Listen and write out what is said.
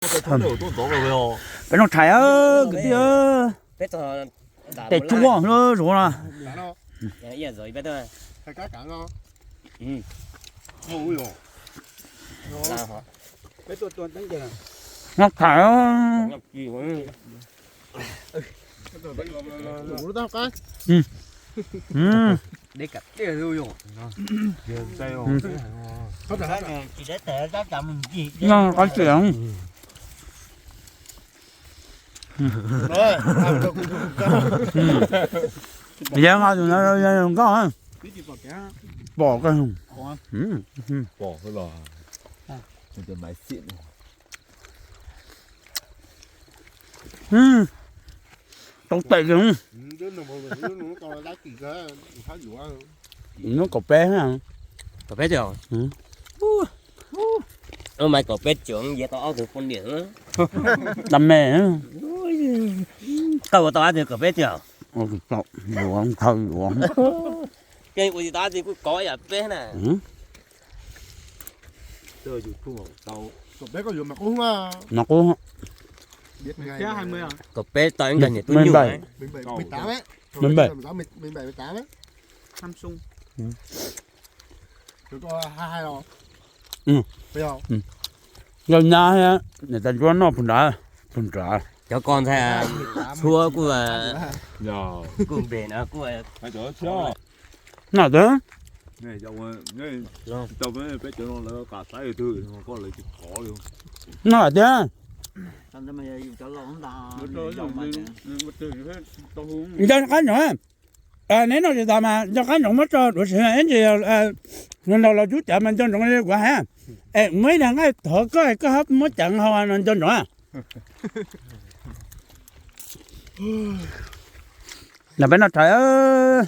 Peb noj tshais kwv tij. Tes tsuag zuav no. Noj tshais. Noj qab txias. Yog no, yog nkauj pom kawg. Tau tes. Nub kaum peb, kaum peb caug. Ub, mas kaum peb caug yeej tau ob tug poj niam. Dab me. Koj ua tau dab tsi kaum peb caug? Ua tsis tau, yuav, ntshaw yuav. Koj ua tsis tau dab tsi kuj kov yam peb na. Kaum peb koj yuav mas qub, mas qub. Kaum peb tau ib nkag niam tub nyuj. Yog nyab thiab niam tais ntsuab noj puag nrad, puag nrad. Cov ko ntxhais txhua kuj, kuj npe no kuj. Noj tau. Noj tiag. Nco qab ntsoov, neb noj tsis tas mas nco qab ntsoov muab tso duav sim ib ntsis. Nrog los cub cawv mas nco ntsoov li kuv hais. Es muaj ib dag nqaij thov koj, koj ho muab cawv hau no nco ntsoov. Los peb noj tshais.